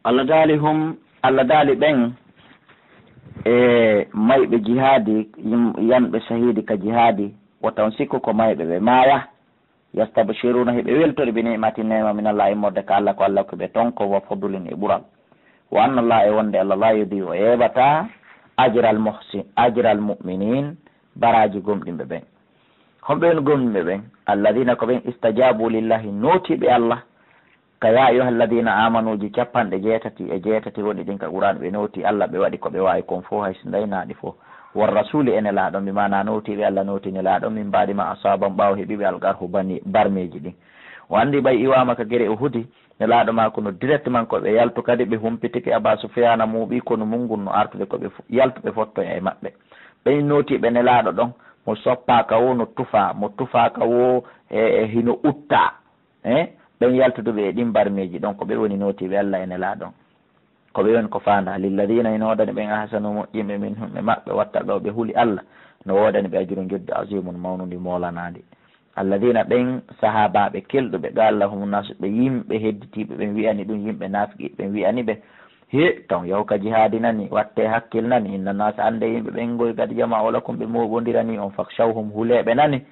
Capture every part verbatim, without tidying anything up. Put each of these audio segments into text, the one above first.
Allah daali hum, Allah daali ɓen e mayɓe jihaadi, yim-, yanɓe sahiidi ka jihaadi, wota on sikku ko mayɓe ɓe maaya. Yastabshiruna, hiɓe weltori bi ni'matin, neema min Allah, immorde ka Allah, ko Allah hokki ɓe ton ko wa fadlin, e ɓural. Wa anna Allah, e wonde Allah, la yudhi'u, o yeeɓata ajral muhsin, ajral mu'minin, baraaji gomɗinɓe ɓen. Homɓe woni gomɗinɓe ɓen? Alladhina, ko ɓen, istajabu lillahi, nootiiɓe Allah. Ka ya ayyuha alladhina amanuji capanɗe jeetati e jeetati woni ɗin ka Qur'an, ɓe nooti Allah, ɓe waɗi ko ɓe waawi kon fof, hay so ndaynaaɗi fof. War rasuli, e Nelaaɗo, bi maana nootiiɓe Allah, nooti Nelaaɗo, min baadi ma asabahum, ɓaawo heɓiɓe alqarhu bani, barmeeji ɗin. O anndi ɓay iwaama ka gere Uhudi, Nelaaɗo maa kono directement ko ɓe yaltu, kadi ɓe humpitike Aba Sufyaana muuɓi konu mun ngun no artude ko ɓe fo-, yaltu ɓe fottoya e maɓɓe. Ɓen nootiiɓe Nelaaɗo ɗon, mo soppaaka wo no tufaa, mo tufaaka wo e, e hino uttaa. Eh, ɓen yaltuduɓe e ɗin barmeeji ɗon, ko ɓe woni nootiiɓe Allah e Nelaaɗo on. Ko ɓe woni ko faandaa. Lilladina, ina woodani ɓen, ahsanu, moƴƴinɓe, minhum, e maɓɓe, wattaqaw, ɓe huli Allah, no woodani ɓe ajrun, joddi, azimun, mawnundi, moolanaandi. Alladina, ɓen sahaabaaɓe kelɗuɓe, qala lahumu nasu, ɓe yimɓe hedditiiɓe ɓen wi'ani ɗum, yimɓe naafiqiiɓe ɓen wi'ani ɓe, he, ton yahu ka jihaadi nani, watte hakkil nani, inna nasa, annde yimɓe ɓen ngoy, qad jama'u lakum, ɓe mooɓondirani on, fakhshawhum, hulee ɓe nani,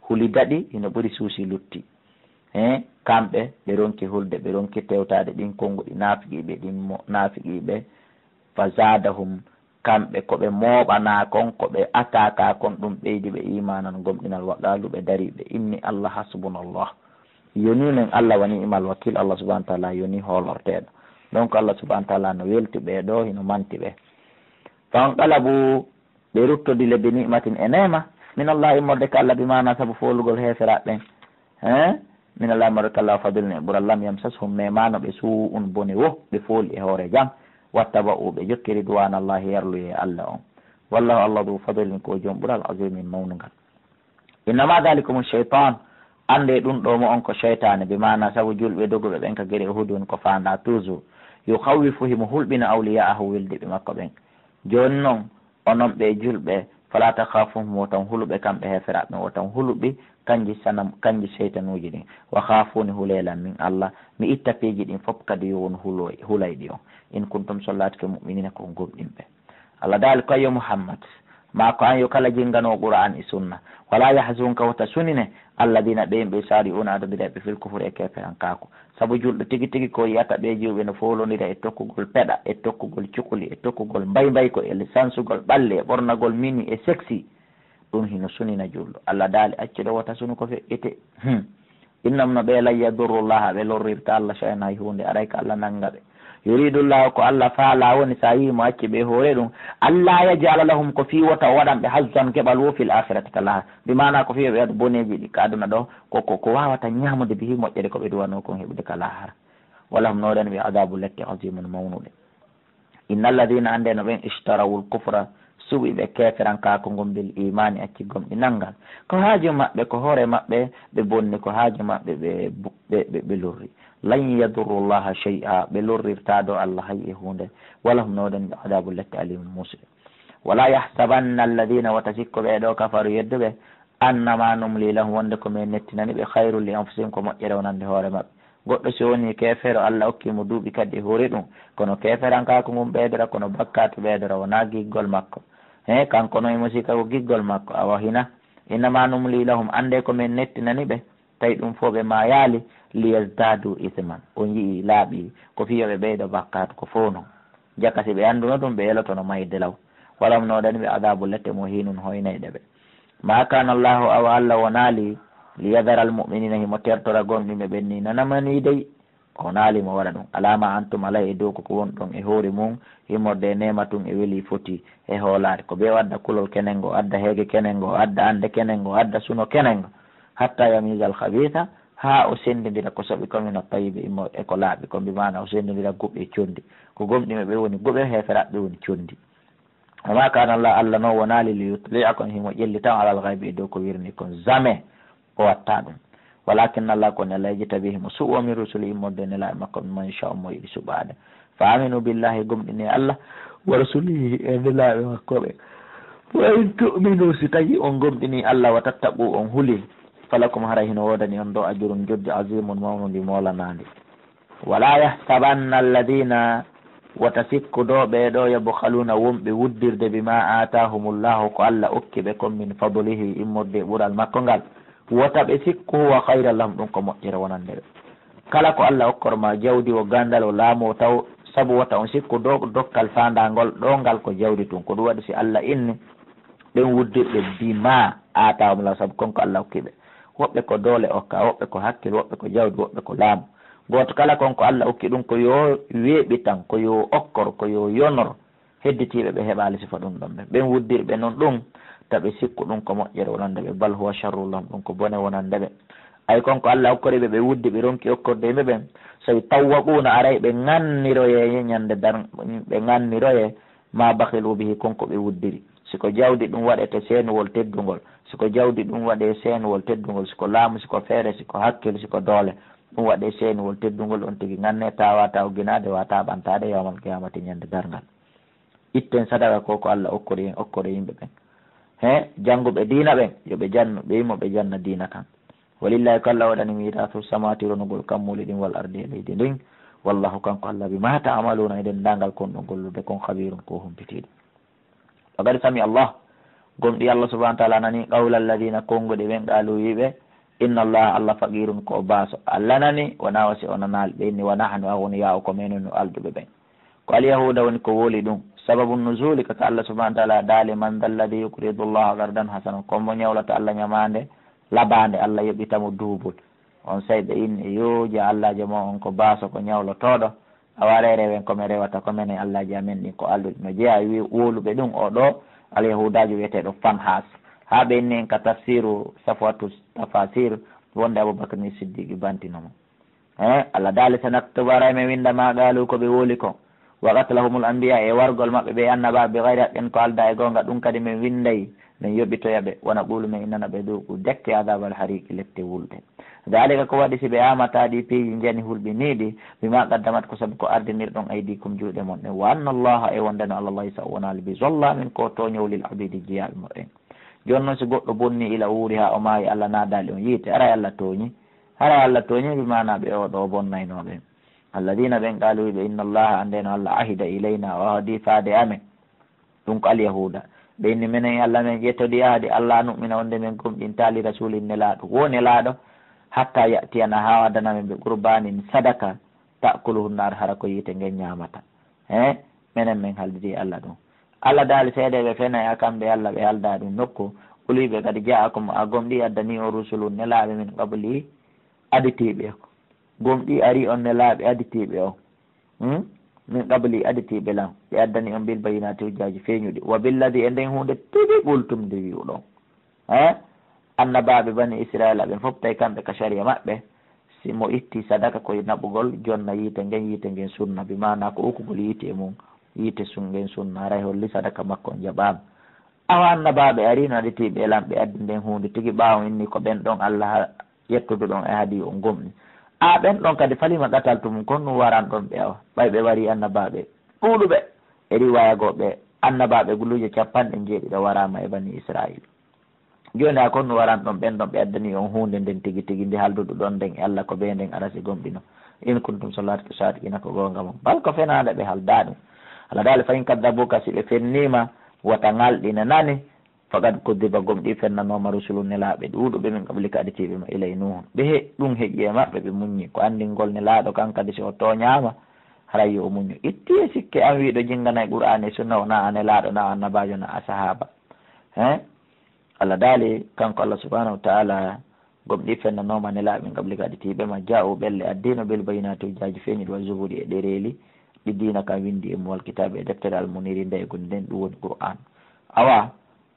huli daɗi, hino ɓuri suusi lutti. He, kamɓe, ɓe ronki hulde, ɓe ronki tewtaade ɗin konnguɗi naafiqiiɓe ɗin, mo-, naafiqiiɓe, fa zadahum, kamɓe ko ɓe mooɓanaa kon, ko ɓe ataaka kon, ɗum ɓeydi ɓe iimaanan, gomɗinal, wa qaalu, ɓe darii, ɓe inni, Allah hasbunallah. Yonii men Allah wa ni'mal wakiil, Allah subhanahu wa taala yonii hoolorteeɗo. Donc Allah subhanahu wa taala no welti ɓee ɗoo, hino manti ɓe. Fanqalabu, ɓe ruttodile bi ni'matin e neema, min Allah immorde ka Allah, bi maana sabu foolugol heeferaaɓe ɓen. Hein? Min Allah immorde ka Allah, fadlin e ɓural, lam yamsashum memaano ɓe suu'un bone wo, ɓe fooli e hoore jam. Wattaba'u, ɓe jokki ridwaanallahi, yarluye Allah on. Wallahu Allah du fadlin ko jom ɓural, azimin mawnungal. Innama dhalikum shaytan, annde ɗum ɗo mo on ko shaytaane, bi maana sabu julɓe doguɓe ɓen ka gere Uhud woni ko faandaa toujours. Yukhawwifu, himo hulɓina awliya'ahu, weldiɓe makko ɓen. Jooni non, onon ɓe julɓe, fala takhafuhum, woton huluɓe kamɓe heeferaaɓe ɓen, woton huluɓi kanji sanam, kanji seytanuuji ɗin. Wa khafuni, hulee lan min Allah, mi itta piiji ɗin fof kadi yo won huloy-, hulayɗi on. In kuntum, so laatike, mu'minina, ko on gomɗinɓe. Allah daali ko yo Muhammad, maa ko an yo kala jinngano Qur'an e sunna. Wala yahzunka, wota sunine, alladina, ɓe yimɓe, yusari'una, adondira ɓe, fil kufri, e keeferankaaku. Sabu julɗo tigi tigi ko yi'ata ɓe jiwɓe no foolondira e tokkugol peɗa, e tokkugol cukuli, e tokkugol mbaymbayko, e sansugol ɓalli, e ɓornagol mini e sexy. Ɗum hino sunina julɗo. Allah daali, accu ɗo, wota sunu ko feƴƴete. Hmm. Innam, no ɓe, lan yadurru Llaha, ɓe lorrirta Allah shay'an hay huunde, aray ka Allah nanga ɓe. Yuridu Llahu, ko Allah faalaa woni, sa yii mo acci ɓe hoore ɗum, alla yaj'ala lahum, ko fii wota o waɗan ɓe, hazzan, geɓal wo, fil akhirati, ka lahara. Bi maana ko fii ɓe waɗa boneeji ɗi ka aduna ɗo, ko, ko, ko waawata ñaamude bihi moƴƴere ko ɓe duwanoo kon heɓude ka lahara. Walahum, no waɗani ɓe, adabu, lette, azimun, mawnuɗe. Inna alladina, annde no ɓen, ishtarawul kufra, suɓi ɓe keeferankaaku ngun, bil imaani, acci gomɗinal ngal. Ko haaju maɓɓe, ko hoore maɓɓe ɓe bonni, ko haaju maɓɓe ɓe bu-, ɓe, ɓe, ɓe lorri. Lan yadurru Llaha shay'a, ɓe lorrirtaa ɗo Allah hay e huunde. Walahum, no waɗani ɓe, adabu, lette, alimun, muusɗe. Wala yahsabanna alladina, wota sikku ɓee ɗoo, kafaru, yedduɓe, annama numli lahum, wonde ko men nettinani ɓe, khayrun li anfusihim, ko moƴƴere wonande hoore maɓɓe. Goɗɗo si woni keefeero, Allah okki mo duuɓi kadi e hoore ɗum, kono keeferankaaku ngun ɓeydora, kono bakkaatu ɓeydora, wonaa giggol makko. He, kanko no e musika ko giggol makko, awa hina. Innama numli lahum, annde ko men nettinani ɓe, tawi ɗum fof ɓe maayaali, liyazdadu isman. On yi'i laaɓi, ko fii yo ɓe ɓeydo bakkaatu ko fof non. Jaka si ɓe annduno ɗum, ɓe elotono mayde law. Walahum, no waɗani ɓe, adabu, lette, muhinun, hoynayɗe ɓe. Ma kana Allahu, awa Allah wonaali, liyadara almu'minina, himo tertora gomɗinɓe ɓen ni, nanamani dey. O wonaali mo waɗa ɗum. Ala ma antum alayhi, e dow ko ko wonɗon e hoore mum, immorde e neema tun e weli foti e hoolaare. Ko ɓe o adda kulol kenengo, o adda heege kenengo, o adda annde kenengo, o adda suno kenengo. Hatta yamiza alkhabitha, haa o senndindira ko soɓi ko min at-tayyibi, immo e ko laaɓi ko, bi maana o senndindira guɓi e conndi. Ko gomɗinɓe ɓe woni guɓe, heeferaaɓe ɓe woni conndi. Wa ma kana Allah, Allah no wonaali, li yutli'akum, himo ƴellita on, alal ghaybi, e dow ko wirni kon. Jamais o watta ɗum. Walakin Allah, ko Allah, yajtabi, himo suɓo, min rusuli, immorde e nelaaɓe makko ɓen, man yasha'u, mo yiɗi suɓaade. Fa aminu billahi, gomɗini Allah, wa rasulihi, e nelaaɓe makko ɓe. Wa in tu'minu, si tawi on gomɗini Allah, wa tattaqu, on huli, falakum, haray hino woodani on ɗo, ajrun, joddi, azimun, mawnundi, moolanaandi. Wala yahsabanna alladina, wota sikku do ɓee ɗo, yabkhaluna, wonɓe wuddirde, bima atahumullahu, ko Allah okki ɓe kon, min fadlihi, immorde e ɓural makko ngal, wota ɓe sikku, huwa khayran lahum, ɗum ko moƴƴere wonande ɓe. Kala ko Allah okkor ma, jawdi o, gandal o, laamu o, taw sabu wota on sikku do dokkal faandangol ɗo ngal ko jawdi tun. Ko ɗum waɗi si Allah inni ɓen wuddirɓe, bima atahumullahu, sabu kon ko Allah okki ɓe. Woɓɓe ko doole okka, woɓɓe ko hakkil, woɓɓe ko jawdi, woɓɓe ko laamu. Gooto kala kon ko Allah okki ɗum ko yo weeɓitan, ko yo okkor, ko yo yonor. Hedditiiɓe ɓe heɓaali sifa ɗum ɗon ɓe. Ɓen wuddirɓe non ɗum, ta ɓe sikku ɗum ko moƴƴere wonande ɓe. Bal huwa sharrun lahum, ɗum ko bone wonande ɓe. Ay kon ko Allah okkori ɓe, ɓe wuddi, ɓe ronki okkorde yimɓe ɓen. So yutawwaquna, aray ɓe ŋanniroye ñande dar-, ɓe ŋanniroye ma bakhilu bihi, kon ko ɓe wuddiri. Si ko jawdi, ɗum waɗete seenuwol teddungol. Si ko jawdi, ɗum waɗe seenuwol teddungol. Si ko laamu, si ko feere, si ko hakkil, si ko doole, ɗum waɗe seenuwol teddungol. On tigi ŋanne, ta wata ugginaade, wata ɓantaade yawmal qiyamati, ñande darngal. Itten sadaka ko, ko Allah okkori en, okkori yimɓe ɓen. He, jannguɓe diina ɓen, yo ɓe jannu, ɓe yimmo ɓe janna diina kan. Walillahi, ko Allah waɗani miiraasu samawati, ronugol kammuuli ɗin, wal ardi, e leydi ndin. Wallahu, kanko Allah, bima ta'maluna, e denndaangal kon ɗon gollude kon, khabirun, ko humpitiiɗo. Wa qad sami Allah, gomɗi Allah subhanahu wa ta'ala nani qawla alladhina, konnguɗi ɓen, qalu, wiɓe, inna Allah, Allah faqirun, ko o baaso. Allah nani, wona wasi o nanaali ɓe inni, wa nahnu aghniya'u, ko menen no alɗuɓe ɓen. Ko alyahuda woni ko woli ɗum. Sababu nuzuli, kaka Allah subhanahu wa ta'ala daali, man dha alladhi yuqridu Allah qardan hasana, ko mo ñawlata Allah ñamaande labaande, Allah yoɓita mo duubul. On say ɓe inni, yo ja Allaajo mo on ko baaso, ko ñawlotooɗo. Awa reere wen ko men rewata, ko menen Allaaji amen ɗin ko alɗuɗi. No jeyaa e wi-, wowluɓe ɗum o ɗo, alyahudaajo wiyeteeɗo Fanhas. Haa ɓe inni en ka tafsiru Safwatu Tafasir, wonde Abubakar ni Siddiqi bantino mo. Eh, Allah daali, sanaktubu, aray men winda, ma qaalu, ko ɓe wowli ko. Wa qatlahumul anbiya, e wargol maɓɓe ɓe annabaaɓe, bi gayri haqqin, ko aldaa e goonga, ɗum kadi men winday, men yoɓitoya ɓe. Wa naqulu, men innana ɓe, duuku, dekke, adabal hariqi, lette wulde. Daalika, ko waɗi si ɓe aamataa ɗi piiji njani hulɓiniiɗi, bima qaddamat, ko sabu ko ardinirɗon, aydikum, juuɗe mon ɗen. Wa anna Allaha, e wonde no Allah, laysa, o wonaali, bi zallamin, ko tooñoowo, lil abidi, jiyaaɓe mo en. Jooni non, si goɗɗo bonni ila o wuuri haa o maayi, Allah naadaali on yiite, aray Allah tooñi? Haray Allah tooñi, bi maana ɓe o ɗo bonnaynooɓe. Alladina, ɓen qaalu, wiɓe, inna Allaha, anndeno Allah, ahida ilayna, o ahdi faade amen. Ɗum ko alyahuuda. Ɓe inni, menen e Allah men ƴettodii ahdi, Allah nu'mina, wonde men gomɗintaa, li rasulin, nelaaɗo, wo nelaaɗo, hatta ya'tiyana, haa o addana men, bi qurbanin, sadaka, ta'kuluhu nnar, hara ko yiite ngen ñaamata. He, menen men haaldidi e Allah ɗum. Allah daali, seedeeɓe fenay a kamɓe Allah, ɓe haaldaa ɗum nokku. Qul, wiɓe, qad ja'akum, a gomɗii addanii on, rusulun, nelaaɓe, min qabli, aditiiɓe. Gomɗii arii on nelaaɓe aditiiɓe on. Hmm? Min qabli, aditiiɓe lan. Ɓe addanii on bil bayyinaati, hujjaaji feeñuɗi. Wa billadi, e nden huunde tigi, qultum, nde wi'uɗon. Eh? Annabaaɓe bani Israila ɓen fof, tawi kamɓe ka sariya maɓɓe, si mo itti sadaka, ko naɓugol jonna yiite ngen, yiite ngen sunna, bi maana ko ukkugol yiite e mum, yiite sun ngen sunna, haray holli sadaka makko on jaɓaama. Awa annabaaɓe arino aditiiɓe e lamɓe addi nden huunde tigi, ɓaawo inni ko ɓen ɗon Allah ha-, yettuduɗon e haadi on gomɗi. A ɓen ɗon kadi, falima qataltumum, kon ɗum waranɗon ɓe awa, ɓay ɓe wari annabaaɓe ɗuuɗuɓe. E riwaya goo ɓe annabaaɓe guluuje capanɗe njeeɗiɗo waraama e bani Israila. Jooni, haa kon no waran ɗon ɓen ɗon ɓe addani on huunde nden tigi tigi, nde halduɗo ɗon nden e Allah ko bee nden arasi gomɗino. In kuntum, so laati ko saadiqina ko goonga mon. Bal ko fenaande ɓe haldaa ɗum. Allah daali, fa in kaddabuka, si ɓe fenniima, wota ŋalɗinanane, faqad kuddiba, gomɗii fennanooma, rusulun, nelaaɓe ɗuuɗuɓe, min qablika, aditiiɓe ma, ilay Nuuhun. Ɓe he-, ɗum heƴi e maɓɓe, ɓe muññi. Ko anndingol nelaaɗo kan kadi, si o tooñaama, haray yo o muñu. Itti e sikke an wiiɗo jinngana e Qur'aana e Sunna, o na a nelaaɗo, na a annabaajo, na a sahaaba. He? Allah daali, kanko Allah subhanahu wa ta'ala, gomɗii fennanooma nelaaɓe min qablika aditiiɓe ma, jaa'u ɓelle addiino bil bayyinaati hujjaaji feeñuɗi wa zuburi e ɗereeli ɗi diina kan winndi e mum wal kitaabi e deftere al muniiri nde e gonɗi nden ɗum woni Qur'aan. Awa,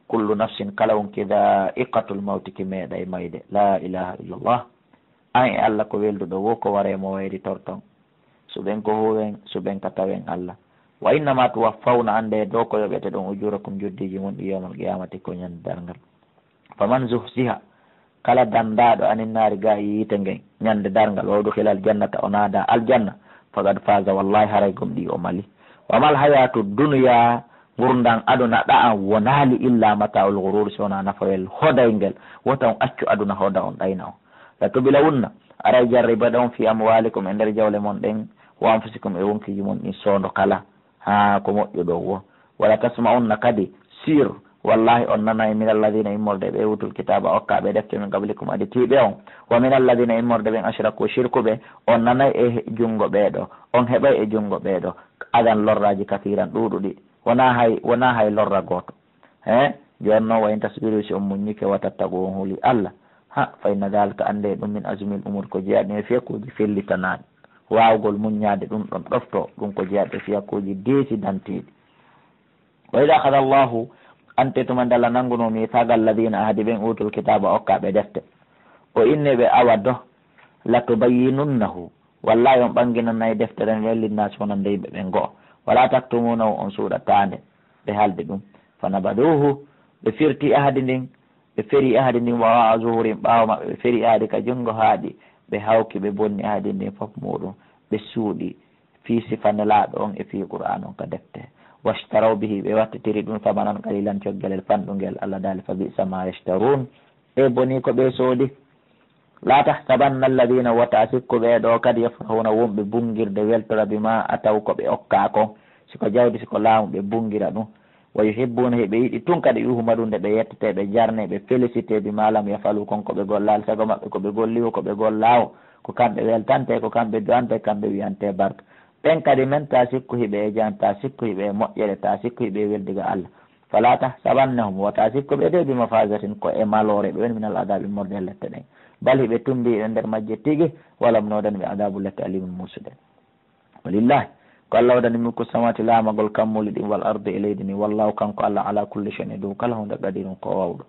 kullu nafsin kala wonki dhaa'iqatul mawti ki meeɗay mayde. Laa ilaaha illallah. An e Allah ko welduɗo wo ko waree mo wayri torton. Suɓen ko huuwen, suɓen ka tawen Allah. Wa innama tuwaffawna, annde dow ko yoɓete ɗon, ujurakum, joddiiji mon ɗi yawmal qiyamati ko ñande darngal. Faman zuhziha, kala dandaaɗo anin naari ga e yiite ngen, ñande darngal, wa udkhilal jannata, o naada aljanna, faqad faza, wallahi haray gomɗii o mali. Wa mal hayatu dunya, ngurndan aduna ɗa'an wonaali illa mata'ul ghurur, si wona nafawel hodayngel, wota on accu aduna hoda on ɗayna on. La tublawunna, Aray jarriba ɗon fi amwalikum, e nder jawle mon ɗen, wa anfusikum, e wonkiiji mon ɗin, soondo kala, haa ko moƴƴuɗo wo. Wala tasma'unna, kadi, sir, wallahi on nanay, min alladhina, immorde ɓe utul kitaba, okka ɓe defte, min qablikum, aditiiɓe on, wa min alladhina, immorde ɓen, ashraku, shirkuɓe, on nanay e junngo ɓeeɗo, on heɓay e junngo ɓeeɗo, adan lorraji kathiran ɗuuɗuɗi, wona hay, wona hay lorra gooto. He, jooni noon, wa in tasbiru, si on muññike, wa tattaqu, on huli Allah, ha, fa inna dhalika, annde ɗum, min azmil umur, ko jeyaɗum e fiyakuuji fellitanaaɗi. Waawgol muññaade ɗum ɗon ɗofto, ɗum ko jeyaɗum e fiyakuuji deesidanteeɗi. Wa idha akhadha Allahu, ante tuma nde Allah nanngunoo, mithaqa alladhina, ahadi ɓen utul kitaaba, okka ɓe defte. O inni ɓe, awa do, latubayyinunnahu, wallahi on ɓannginanay deftere nden, linnaasi, wonande yimɓe ɓen go'o. Wala taktumunahu, on suuɗataande ɓe haalde ɗum. Fanabaduhu, ɓe firti ahadi ndin, ɓe feri ahadi ndin, wara'a zuhurin, ɓaawo maɓɓe, ɓe feri ahadi ka junngo haaɗi, ɓe hawki, ɓe bonni ahadi ndin fof muuɗum, ɓe suuɗi fii sifa Nelaaɗo on e fii Qur'aan on ka defte. Washtaraw bihi, ɓe wattitiri ɗum, samanan qalilan, coggalel fanɗungel. Allah daali, fa bi'sa ma yashtarun, e boni ko ɓe soodi. La tahsabanna alladhina, wota sikku ɓee ɗoo kadi, yafrahuna, wonɓe bungirde weltora, bima ataw, ko ɓe okkaa kon, si ko jawdi, si ko laamu, ɓe bungira ɗum. Wa yuhibbuna, hiɓe yiɗi tun kadi, yuhmadu, nde ɓe yettete, ɓe jarne, ɓe félicité, bima lam yafalu, kon ko ɓe gollaali, sago maɓɓe ko ɓe golli wo, ko ɓe gollaa wo, ko kamɓe weltante, ko kamɓe du'ante, kamɓe wi'ante barka. Ɓen kadi men, ta sikku hiɓe e jam, ta sikku hiɓe e moƴƴere, ta sikku hiɓe e weldiga Allah. Fala tahsabannahum, wota sikku ɓe de, bi mafazatin, ko e maloore ɓe woni, minal adabi, immorde e lette ɗen. Bal hiɓe tumbi e nder majje tigi, walahum, no woodani ɓe adabu, lette, alimun, muusuɗe. Walillahi, ko Allah woodani mulku samawati, laamagol kammuuli ɗin, wal ardi, e leydi ndin. Wallahu, kanko Allah, ala kulli shay'in, e dow kala huunde, qadirun, ko waawɗo.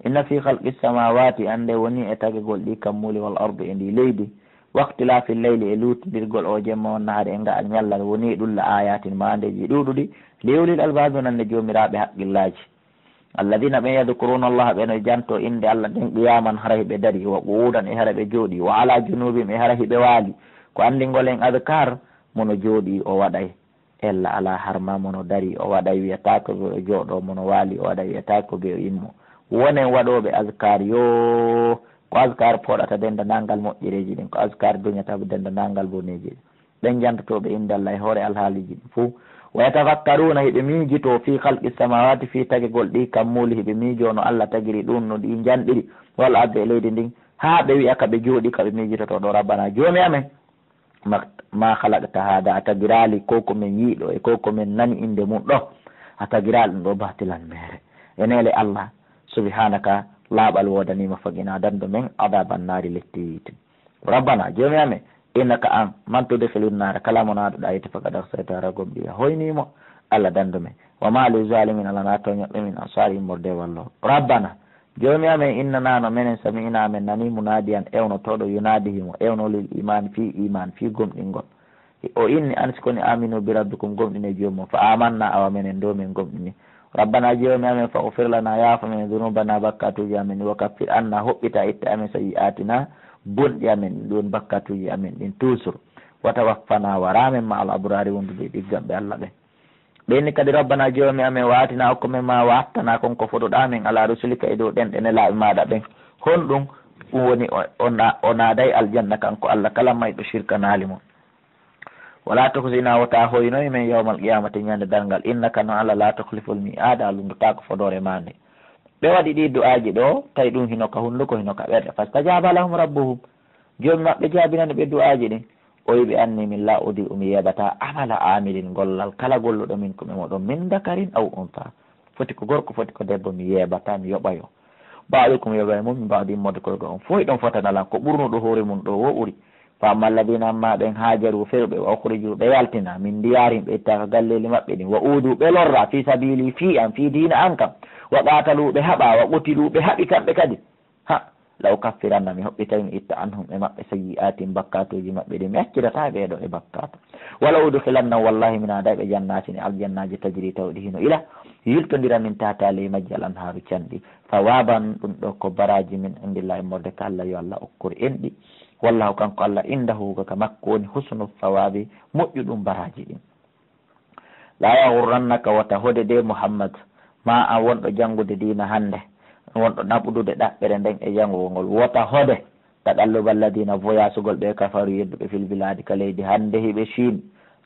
Inna fi khalqi samawati, annde woni e tagegol ɗi kammuuli, wal ardi, e ndi leydi, waqtilafi leyli, e luuttindirgol o jemma, wan nahari, e nga'al ñallal, woni ɗum la ayatin, maandeeji ɗuuɗuɗi, li ulil albabi, wonande joomiraaɓe haqqillaaji. Alladhina, ɓen, yadhkuruna Allah, ɓe no janto innde Allah nden, qiyaman, hara hiɓe dari, wa qu'udan, e hara ɓe jooɗi, wa ala junubihim, e hara hiɓe waali. Ko anndingol en adkar, mo no jooɗi o waɗay. Ella alaa, har ma mo no dari o waɗay, wiyataako ɓe o jooɗo, mo no waali o waɗay, wiyataako ɓe o immo. Wonen waɗooɓe azkar, yo ko azkar pooɗata denndanangal moƴƴereeji ɗin, ko azkar duñata denndanangal boneeji ɗin. Ɓen jantotooɓe innde Allah e hoore alhaaliiji ɗin fow. Wa yatafakkaruna, hiɓe miijitoo, fi khalqi samawati, fii tagegol ɗi kammuuli, hiɓe miijoo no Allah tagiri ɗum, no ɗi njanɗiri, wal ardi, e leydi ndin, haa ɓe wi'a ka ɓe jooɗi, ka ɓe miijitotoo ɗoo, rabbana, joomi amen, ma, ma khalaqta hada, a tagiraali ko ko men yi'i ɗoo e ko ko men nani innde mun ɗoo, a tagiraali ɗum ɗoo batilan meere. E neele Allah, subhanaka, laaɓal woodanii ma, faqina, danndo men, adaban naari, lette yiite. Rabbana, joomi amen, innaka an, man tudkhilun naara, kala mo naaduɗaa yiite, faqad akhzaytahu, hara gomɗii a hoynii mo. Allah danndo men. Wa ma li zalimin, alanaa tooñooɓe min ansari, immorde e walloowo. Rabbana, joomi amen, innana, no menen, sami'na, men nanii, munadiyan, ewnotooɗo, yunadi, himo ewnoo, lil iman, fii iman, fii gomɗingol. O inni, an, si ko ni, aminu bi rabbikum, gomɗinee joomi mon. Fa amanna, awa menen doo men gomɗini. Rabbana, joomi amen, faghfir lana, yaafo men, dhunubana, bakkatuuji amen, wa kaffir anna, hoɓɓita, itta amen, sayyi'atina, bonɗi amen, ɗum woni bakkatuuji amen ɗin, toujours. Wa tawaffana, wara men, ma al abrari, wondude e ɗigganɓe Allah ɓen. Ɓe inni kadi, rabbana, joomi amen, wa atina, hokku men, ma wa'adtana, kon ko foduɗaa men, ala rusulika, e dow ɗen ɗe nelaaɓe maaɗa ɓen. Honɗum? Ɗum woni o, o na-, o naaday aljanna kanko Allah, kala mayɗo shirkanaali mo. Wala tukhzina, wota hoynoy men, yawmal qiyamati, ñande darngal, innaka, no Allah, la tukhliful mi'ada, a lunndotaako fodoore maa nde. Ɓe waɗi ɗii du'aaji ɗoo, tawi ɗum hino ka hunnduko, hino ka ɓerɗe. Fastajaba lahum rabbuhum, joomi maɓɓe jaabinani ɓe du'aaji ɗin. O wi'i ɓe, anni min la udi'u, mi yeebataa, amala amilin, gollal kala golluɗo, minkum, e moɗon, min dakarin aw unsa, foti ko gorko, foti ko debbo, mi yeebataa, mi yoɓayo. Ba'dukum, yoɓay mo, min ba'din, immorde koyɗo on. Fof hiɗon fotana lan, ko ɓurnuɗo hoore mun ɗoo woo ɓuri. Fa amma alladina, amma ɓen, hajaru, fewɓe, wa ukhriju, ɓe yaltina, min diyarihim, ɓe itta ka galleeli maɓɓe ɗin, wa udu, ɓe lorra, fi sabili, fii an, fii diina an kan, wa qatalu, ɓe haɓa, wa qutilu, ɓe haɓi kamɓe kadi. Ha, la ukaffiranna, mi hoɓɓitay, mi itta, anhum, e maɓɓe, sayyi'atihim, bakkatuuji maɓɓe ɗin, mi accirataa ɓee ɗoo e bakkatu. Wala udkhilanna, wallahi, mi naaday ɓe, jannatin, e aljannaaji, tajri, tawɗi hino ila, yiltondira, min tahtiha, ley majji, al anharu, canɗi. Sawaban, ɗum ɗoo ko baraaji, min indillahi, immorde ka Allah, yo Allah okkor en ɗi. Wallahu, kanko Allah, indahu, ko ka makko woni husnu sawabi, moƴƴuɗum baraaji ɗin. La yaghurrannaka, wota hode de Muhammad, ma an wonɗo janngude diina hannde, wonɗo naɓudude ɗaɓɓere nden e janngugol ngol, wota hode Taqalluba alladina, voyasugol ɓe kafaru yedduɓe fil biladi ka leydi, hande hiɓe Chine,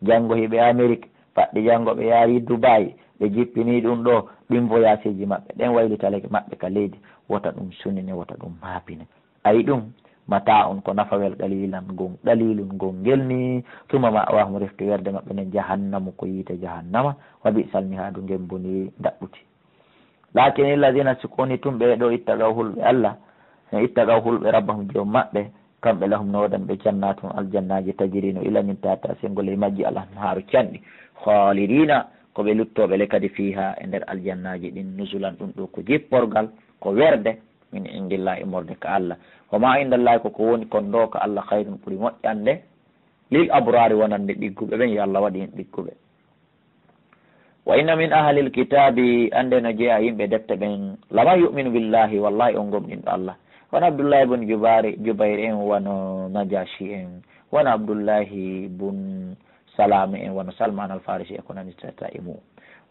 janngo hiɓe Amérique, faɗɗi janngo ɓe yaari Dubai, ɓe jippini ɗum ɗo, ɗin voyaseji maɓɓe, ɗen waylitalege maɓɓe ka leydi, wota ɗum sunine, wota ɗum maapine. Ayi ɗum, mata on ko nafawel qalilan gon, qalilun gon ngel ni, tuma ma'wahum refti werde maɓɓe nden jahannamu ko yiite jahannama, wa bi'sal mihadu ngen boni ndaɓɓuti. Lakin alladina, si ko woni tun ɓe ɗo ittagaw hulɓe Allah, e ittagaw hulɓe rabbahum joom maɓɓe, kamɓe lahum no waɗan ɓe jannatun aljannaji tajiri no ila min tahtiha sengol e majji al anharu canɗi, khalidina ko ɓe luttoɓe le kadi fiha e nder aljannaji ɗin nuzulan ɗum ɗo ko jipporgal ko werde min indillahi immorde ka Allah. Wa ma indallahi ko ko woni kon ɗo ka Allah khayrun ɓuri moƴƴande lil abrari wonande ɗigguɓe ɓen yo Allah waɗi en ɗigguɓe. Wa inna min ahlil kitabi, annde no jeya yimɓe defte ɓen, laman yu'minu billahi, wallahi on gomɗinɗo Allah. Wano Abdullahi bun Jubair, Jubair en, wano Najashi en, wano Abdullahi bun Salami en, wano Salman al Farisi e ko nani tata e mu.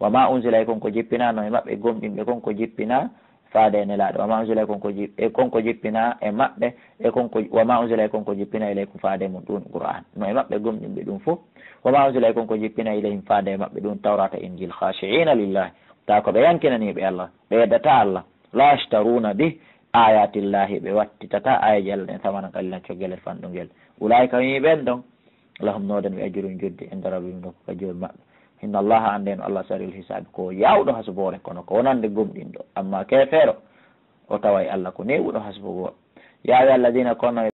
Wa ma unzila, e kon ko jippina no e maɓɓe gomɗinɓe kon ko jippina faade e Nelaaɗo. Wa ma unzila, e kon ko ji-, e kon ko jippina e maɓɓe, e kon ko, wa ma unzila, e kon ko jippina ilaykum faade mun ɗum Qur'an. No e maɓɓe gomɗinɓe ɗum fof. Wa ma unzila, e kon ko jippina ilayhim faade e maɓɓe ɗum Tawrata Injil, khashi'ina lillahi. Ta ko ɓe yankinaniiɓe Allah, ɓe yeddata Allah. La yashtaruna bi ayatillahi, ɓe wattitata ayaji Allah ɗen samanan qalilan, coggel fanɗungel. Ulaika, yimɓe ɓen ɗon, lahum, no waɗan ɓe ajrun, joddi, inda rabbihim, nokku ka Joomi maɓɓe. Inna Allaha, anndee no Allah, sari'ul hisaabi, ko yaawɗo hasboore, kono ko wonande gomɗinɗo. Amma keefeero, o taway Allah ko neewuɗo hasbugol. Ya ayyuha alladina, kono